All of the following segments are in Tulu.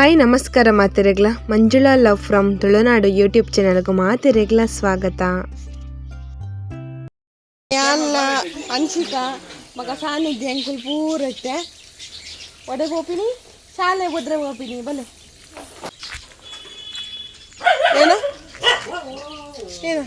Hi ನಮಸ್ಕಾರ ಮಾತೆರೆಗ್ಲ, Manjula love from Tulunadu YouTube ಚಾನೆಲ್ಗೂ ಮಾತೆರೆಗ್ಲ ಸ್ವಾಗತ. ಯಾನ್ಲ ಅಂಶಿಕಾ ಮಗ ಸಾನ್ನಿಧ್ಯ ಎಂಕುಲು ಪೂರ ಇತ್ತೆ ಒಡೆ ಪೋಪಿನಿ, ಶಾಲೆ ಬುದ್ರೆ ಪೋಪಿನಿ. ಬಲೆ, ಏನು ಏನು?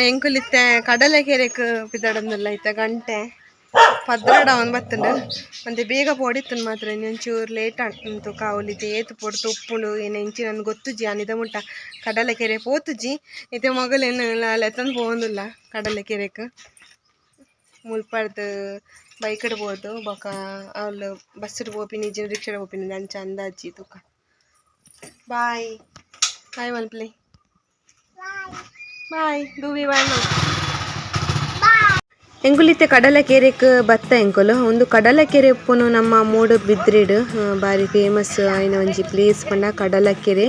ಎಂಕುಲಿತ್ತೆ ಕಡಲೆ ಕೆರೆಕ್ ಪಿದಡೊಂದುಲ್ಲ. ಇತ್ತೆ ಗಂಟೆ 12 ಅವನ್ ಬತ್ತುಂಡು. ಒಂತೆ ಬೇಗ ಪೋಡಿತ್ತುಂಡು ಮಾತ್ರ ಇನ್ನೊಂಚೂರು ಲೇಟ್ ಉಂಟು. ಕಾವಲಿತ್ತೆ ಏತು ಪೊಡ್ತು ಉಪ್ಪುಂಡು ಏನ ಇಂಚಿ ನನ್ಗೆ ಗೊತ್ತುಜಿ. ಅನಿದ ಮುಟ್ಟ ಕಡಲ ಕೆರೆ ಪೋತುಜಿ. ಇತ್ತೆ ಮೊಗಲೇನು ಲೆತ್ತೊಂದು ಪೋವೊಂದುಲ್ಲ ಕಡಲ ಕೆರೆಕ್. ಮುಲ್ಪಡ್ದು ಬೈಕಡ್ ಪೋದು ಬೊಕ ಅವ್ಲು ಬಸ್ಸುಡು ಪೋಪಿನಿ ಇಜ್ಜಿಂಡ ರಿಕ್ಷಾಡ್ ಪೋಪಿನಿ ಅಂಚ ಅಂದಾಜಿ ತೂಕ. ಬಾಯ್ ಬಾಯ್ ಮಲ್ಪಲೆ. ಬಾಯ್ ದೂವಿ, ಬಾಯ್ ಮಲ್ಪಲೆ. ಎಂಕುಲಿತ್ತೆ ಕಡಲ ಕೆರೆಕ್ ಬತ್ತ ಎಂಕುಲು. ಒಂದು ಕಡಲ ಕೆರೆ ಉಪ್ಪುನು ನಮ್ಮ ಮೂಡುಬಿದ್ರಿಡ್. ಬಾರಿ ಫೇಮಸ್ ಆಯಿನ ಒಂಜಿ ಪ್ಲೇಸ್ ಪಂಡ ಕಡಲಕೆರೆ.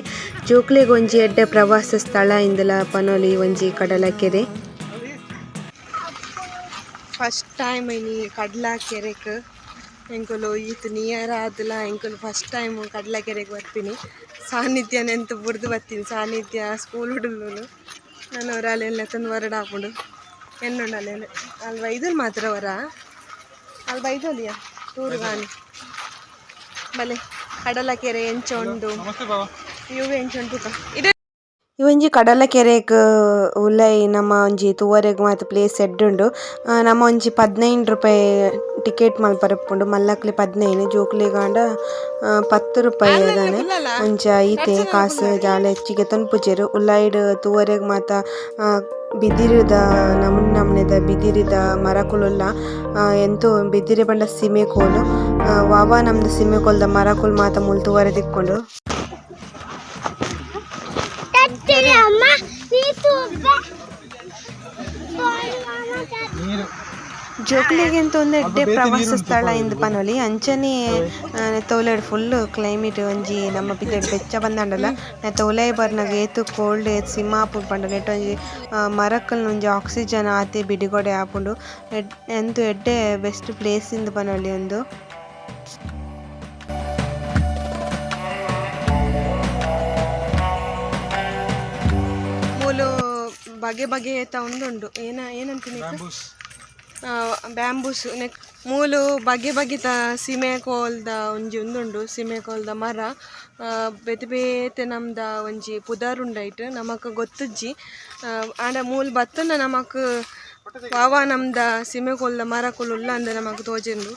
ಜೋಕ್ಲೆಗ್ ಒಂಜಿ ಎಡ್ಡೆ ಪ್ರವಾಸ ಸ್ಥಳ ಇಂದಲ ಪನೊಲಿ ಒಂಜಿ ಕಡಲಕೆರೆ. ಫಸ್ಟ್ ಟೈಮ್ ಇನಿ ಕಡಲ ಕೆರೆಕ್ ಎಂಕುಲು. ಈತ್ ನಿಯರ್ ಆದಲ ಎಂಕುಲು ಫಸ್ಟ್ ಟೈಮ್ ಕಡಲ ಕೆರೆಗ್ ಬರ್ಪಿನಿ. ಸಾನ್ನಿಧ್ಯ ಎಂತ ಬುಡ್ದು ಬತ್ತೀನಿ. ಸಾನ್ನಿಧ್ಯ ಸ್ಕೂಲ್ ಹುಡುಗಲು. ನಾನು ಅವರ ಲೆತ್ತೊಂದು ಹೊರಡ ಆಪುಂಡು ಎನ್ನುಂಡು ಅಲ್ಲೇನು ಅಲ್ಲಿ ಬೈದಲ್ ಮಾತ್ರ ವರ ಅಲ್ಲಿ ಬೈದೋಲಿಯ ಟೂರ್ ಗಾನಿ. ಬಲೆ, ಕಡಲ ಕೆರೆ ಎಂಚ ಉಂಡು, ಇವು ಎಂಚ ಉಂಟು ತೂಕ ಇದೆ. ಈ ಒಂಜಿ ಕಡಲ ಕೆರೆಕ್ ಉಲೈ ನಮ್ಮ ಒಂಜಿ ತೂವರೆಗ್ ಮಾತ ಪ್ಲೇಸ್ ಎಡ್ಡೆ ಉಂಡು. ನಮ್ಮ ಒಂಜಿ 15 ರೂಪಾಯಿ ಟಿಕೆಟ್ ಮಲ್ಪರೆ ಉಪ್ಪುಂಡು. ಮಲ್ಲಕ್ಲೆ 15, ಜೋಕ್ಲೆಗಾಂಡ 10 ರೂಪಾಯಿ ದಾನೆ. ಅಂಚ ಈತೆ ಕಾಸ್ ದಾಲ ಹೆಚ್ಚಿಗೆ ತೊನ್ಪುಜೆರ್. ಉಲೈಡ್ ತೂವರೆಗ್ ಮಾತ ಬಿದಿರುದ ನಮೂನೆ ನಮೂನೆದ ಬಿದಿರಿದ ಮರಕುಲುಲ್ಲ. ಎಂತು ಬಿದಿರು ಪಂಡ ಸೀಮೆಕೋಲು, ವಾವಾ ನಮ್ದು ಸೀಮೆಕೋಲ್ದ ಮರಕುಲು ಮಾತ ಮೂಲು ತೂವರೆ ತಿಕ್ಕುಂಡು. ಅಮ್ಮ ನೀ. ಜೋಕ್ಲೆಗ್ ಒಂದು ಎಡ್ಡೆ ಪ್ರವಾಸ ಸ್ಥಳ ಇಂದ್ ಪನೊಲಿ. ಅಂಚನೆ ನೆತ್ತ ಉಲೈಡ್ ಫುಲ್ ಕ್ಲೈಮೇಟ್ ಒಂಜಿ ನಮ್ಮ ಪಿದಯ್ಡ್ ಬೆಚ್ಚ ಬಂದಾಂಡಲ ನೆತ್ತ ಉಲೈ ಬರ್ನಗ ಏತ್ ಕೋಲ್ಡ್, ಏತ್ ಸಿಮ ಆಪುಂಡು ಪಂಡ ನೆಟ್ ಒಂಜಿ ಮರಕುಲ್ನ ಒಂಜಿ ಆಕ್ಸಿಜನ್ ಆತೆ ಬಿಡುಗಡೆ ಆಪುಂಡು. ಎಂತು ಎಡ್ಡೆ ಬೆಸ್ಟ್ ಪ್ಲೇಸ್ ಇಂದ್ ಪನೊಲಿ ಉಂದು. ಮೂಲು ಬಗೆ ಬಗೆತ ಉಂದುಂಡು. ಏನ ಏನಂತೀನಿ? ಬ್ಯಾಂಬೂಸ್. ನೆಕ್ ಮೂಲು ಬಗೆ ಬಗೆತ ಸೀಮೆ ಕೋಲ್ದ ಒಂಜಿ ಉಂದುಂಡು. ಸೀಮೆ ಕೋಲ್ದ ಮರ, ಬೇತೆ ಬೇತೆ ನಮ್ದ ಒಂಜಿ ಪುದರ್ ಉಂಡೈಟ್ ನಮಕ್ ಗೊತ್ತುಜ್ಜಿ. ಆಂಡ ಮೂಲು ಬತ್ತುಂಡ ನಮಕ್ ವಾವಾ ನಮ್ದ ಸೀಮೆ ಕೋಲ್ದ ಮರಕುಲು ಉಲ್ಲ ಅಂದ್ ನಮಕ್ ತೋಜುಂಡು.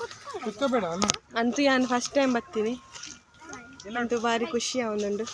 ಅಂತೂ ಯಾನ್ ಫಸ್ಟ್ ಟೈಮ್ ಬತ್ತೀನಿ. ಅಂತೂ ಬಾರಿ ಖುಷಿ ಆವೊಂದುಂಡು.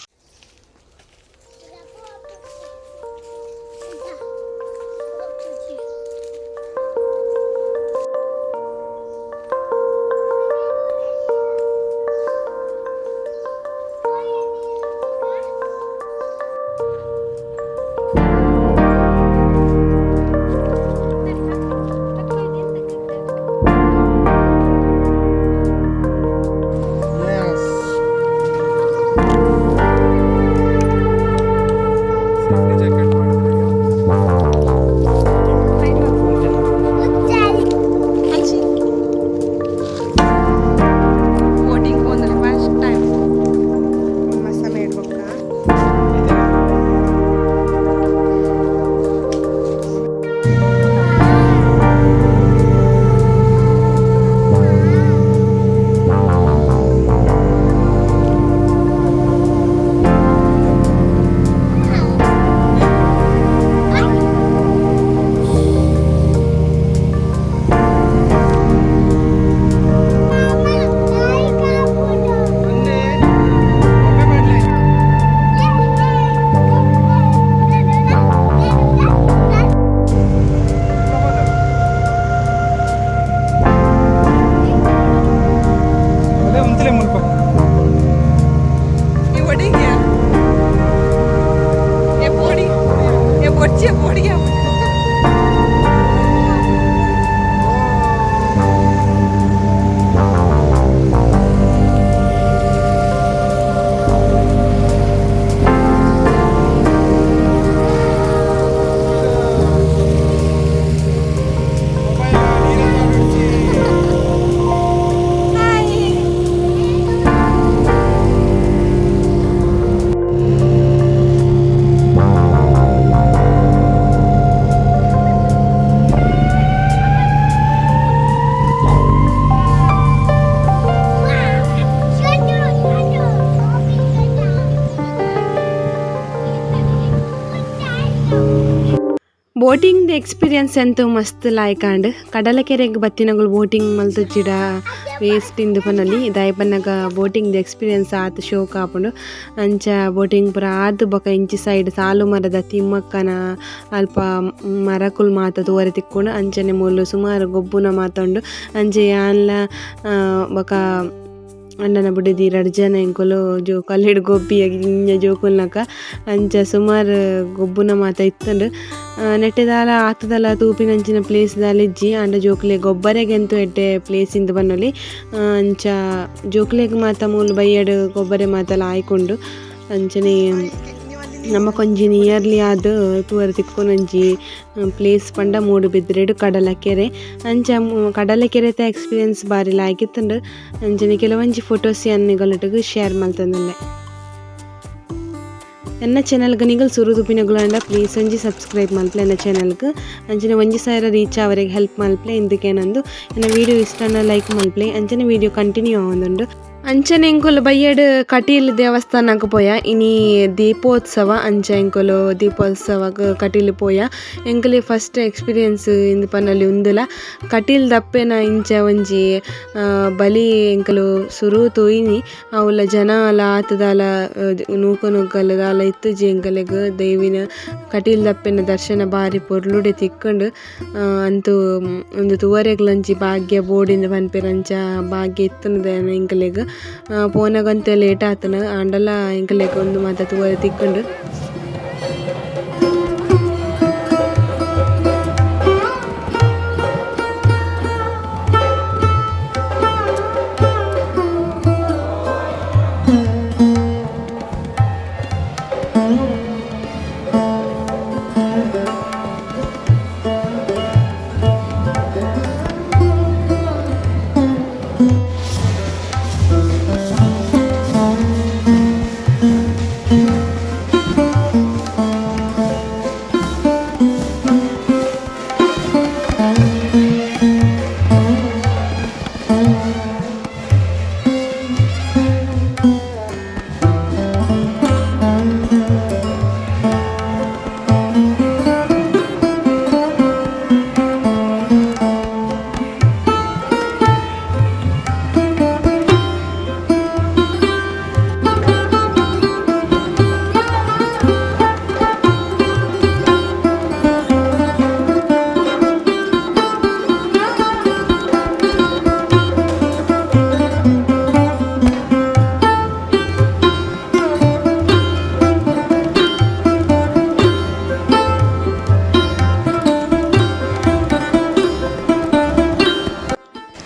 Boating the experience ಎಂತೂ ಮಸ್ತ್ ಲಾಯ್ಕಾಂಡ್ ಕಡಲಕೆರೆಗ್ ಬತ್ತಿನಗುಲು ಬೋಟಿಂಗ್ ಮಲ್ತುಜಿಡ ವೇಸ್ಟ್ ಇಂದು ಪನೊಲಿ ದಾಯೆ ಪನ್ನಗ ಬೋಟಿಂಗ್ ದ ಎಕ್ಸ್ಪೀರಿಯನ್ಸ್ ಆತ್ ಶೋಕ್ ಆಪುಂಡು ಅಂಚ ಬೋಟಿಂಗ್ ಪೂರ ಆದ್ ಬೊಕ ಇಂಚಿ ಸೈಡ್ ಸಾಲು ಮರದ ತಿಮ್ಮಕ್ಕನ ಅಲ್ಪ ಮರಕುಲು ಮಾತ ತೂವರೆ ತಿಕ್ಕುಂಡು ಅಂಚನೆ ಮೂಲು ಸುಮಾರು ಗೊಬ್ಬುನ ಮಾತ ಉಂಡು ಅಂಚೆ ಯಾನ್ಲ ಬೊಕ ಅಣ್ಣನ ಬುಡೆದಿ ರಡ್ಡ್ ಜನ ಎಂಕುಲು ಜೋಕುಲೆಡ್ ಗೊಬ್ಬಿ ಇಂಚ ಜೋಕುಲ್ನಕ ಅಂಚ ಸುಮಾರು ಗೊಬ್ಬುನ ಮಾತ ಇತ್ತುಂಡು ನೆಟ್ಟೆ ದಾಲ ಆತುದಲ ತೂಪಿನಂಚಿನ ಪ್ಲೇಸ್ ದಾಲ ಇಜ್ಜಿ ಆಂಡ ಜೋಕುಲೆಗ್ ಗೊಬ್ಬರೆಗ್ ಎಡ್ಡೆ ಪ್ಲೇಸ್ ಇಂದ್ ಪನೊಲಿ ಅಂಚ ಜೋಕುಲೆಗ್ ಮಾತ ಮೂಲು ಬಯ್ಯಡ್ ಗೊಬ್ಬರೆ ಮಾತಲ ಆಯ್ಕೊಂಡು ಅಂಚನೆ ನಮಕೊಂಜಿ ನಿಯರ್ಲಿ ಆದ್ ತೂವರೆ ತಿಕ್ಕುನೊಂಜಿ ಪ್ಲೇಸ್ ಪಂಡ ಮೂಡುಬಿದಿರೆಡ್ ಕಡಲಕೆರೆ ಅಂಚ ಕಡಲಕೆರೆತ ಎಕ್ಸ್ಪೀರಿಯನ್ಸ್ ಬಾರಿ ಲಾಯ್ಕ್ ಇತ್ತುಂಡು ಅಂಚನೆ ಕೆಲವೊಂಜಿ ಫೋಟೋಸ್ ಯಾನ್ ನಿಗಲೊಟ್ಟುಗು ಶೇರ್ ಮಲ್ತೊಂದುಲ್ಲೆ. ಎನ್ನ ಚಾನಲ್ಗ್ ನಿಗಲ್ ಸುರು ತೂಪಿನಗುಲಾಂಡ ಪ್ಲೀಸ್ ಒಂಜಿ ಸಬ್ಸ್ಕ್ರೈಬ್ ಮಲ್ಪುಲೆ ಎನ್ನ ಚಾನಲ್ಗ್ ಅಂಚನೆ 1000 ರೀಚ್ ಆವರೆಗ್ ಹೆಲ್ಪ್ ಮಲ್ಪುಲೆ ಇಂದಕೇನಂದು ಎನ್ನ ವೀಡಿಯೋ ಇಷ್ಟ ಲೈಕ್ ಮಲ್ಪುಲೆ ಅಂಚನೆ ವೀಡಿಯೋ ಕಂಟಿನ್ಯೂ ಆವೊಂದುಂಡು. ಅಂಚನೆ ಎಂಕುಲು ಬಯ್ಯಡ್ ಕಟೀಲ್ ದೇವಸ್ಥಾನಗ್ ಪೋಯ ಇನಿ ದೀಪೋತ್ಸವ ಅಂಚ ಎಂಕುಲು ದೀಪೋತ್ಸವಗ್ ಕಟೀಲ್ ಪೋಯ ಎಂಕುಲೆ ಫಸ್ಟ್ ಎಕ್ಸ್ಪೀರಿಯನ್ಸ್ ಇಂದ್ ಪನೊಲಿ ಉಂದುಲ ಕಟೀಲ್ ದಪ್ಪೆನ ಇಂಚ ಒಂಜಿ ಬಲಿ ಎಂಕುಲು ಸುರು ತೂಯಿನಿ ಅವ್ಲ ಜನ ಲ ಆತ್ ದಾಲ ನೂಕು ನುಗ್ಗಲ್ ದಾಲ ಇತ್ತುಜಿ ಎಂಕಲೆಗ್ ದೇವಿನ ಕಟೀಲ್ ದಪ್ಪೆನ ದರ್ಶನ ಬಾರಿ ಪೊರ್ಲುಡೆ ತಿಕ್ಕುಂಡು ಅಂತೂ ಉಂದು ತೂವರೆಗ್ಲ ಒಂಜಿ ಭಾಗ್ಯ ಬೋಡಿಂದ್ ಪನ್ಪೆರ್ ಅಂಚ ಭಾಗ್ಯ ಇತ್ತುಂಡು ಎಂಕಲೆಗ್ ಪೋನಗಂತೆ ಲೇಟ್ ಆತನ ಆಂಡಲ ಎಂಕಲೆಗ್ ಉಂದು ಮಾತ ತೂವರೆ ತಿಕ್ಕುಂಡು.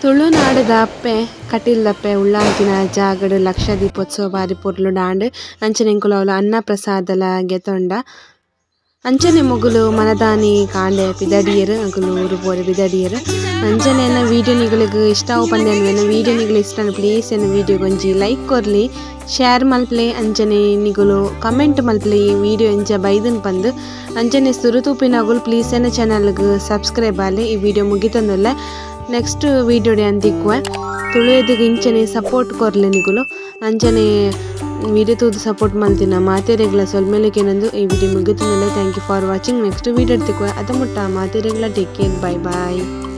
ತುಳುನಾಡುದ ಅಪ್ಪೆ ಕಟೀಲ್ದಪ್ಪೆ ಉಳ್ಳಾಲ್ತಿನ ಜಾಗಡ್ ಲಕ್ಷ ದೀಪೋತ್ಸವ ಬಾರಿ ಪೊರ್ಲುಡು ಆಂಡ್ ಅಂಚನೆ ಎಂಕುಲು ಅವ್ಲು ಅನ್ನ ಪ್ರಸಾದಲ ಗೆತೊಂಡ ಅಂಚನೆ ಮೊಗುಲು ಮನದಾನಿ ಕಾಂಡೆ ಪಿದಡಿಯೆರ್ ಅಂಕುಲು ಊರು ಪೋರೆ ಪಿದಡಿಯೆರ್ ಅಂಚನೆ ಎನ್ನ ವೀಡಿಯೋ ನಿಗುಲೆಗ್ ಇಷ್ಟ ಆವು ಎನ್ನ ವೀಡಿಯೋ ನಿಗುಲು ಇಷ್ಟ ಪ್ಲೀಸ್ ಎನ್ನ ವೀಡಿಯೋಗ್ ಒಂಜಿ ಲೈಕ್ ಕೊರ್ಲಿ ಶೇರ್ ಮಲ್ಪುಲೆ ಅಂಚನೆ ನಿಗುಲು ಕಮೆಂಟ್ ಮಲ್ಪುಲೆ ಈ ವೀಡಿಯೋ ಎಂಚ ಬೈದನ್ ಪಂದ್ ಅಂಚನೆ ಸುರು ತೂಪಿನಗುಲು ಪ್ಲೀಸ್ ಎನ್ನ ಚಾನಲ್ಗ್ ಸಬ್ಸ್ಕ್ರೈಬ್ ಆಲೆ ಈ ವೀಡಿಯೋ ಮುಗಿತೊಂದುಲ್ಲೆ ನೆಕ್ಸ್ಟ್ ವೀಡಿಯೋ ಯಾನ್ ತಿಕ್ಕುವೆ ತುಳುವೆದಿಗ್ ಇಂಚನೆ ಸಪೋರ್ಟ್ ಕೊರ್ಲೆ ನಿಗುಲು ಅಂಚನೆ ವೀಡಿಯೋ ತೂದು ಸಪೋರ್ಟ್ ಮಲ್ತಿನ ಮಾತೆರೆಗ್ಲ ಸೊಲ್ಮೆಲೆಗ್ ಈ ವಿಡಿಯೋ ಮುಗಿತೊಂದುಲ್ಲೆ. Thank you for watching. Next video ತಿಕ್ಕುವೆ ಅದ ಮುಟ್ಟ ಮಾತೆರೆಗ್ಲ take care. Bye bye.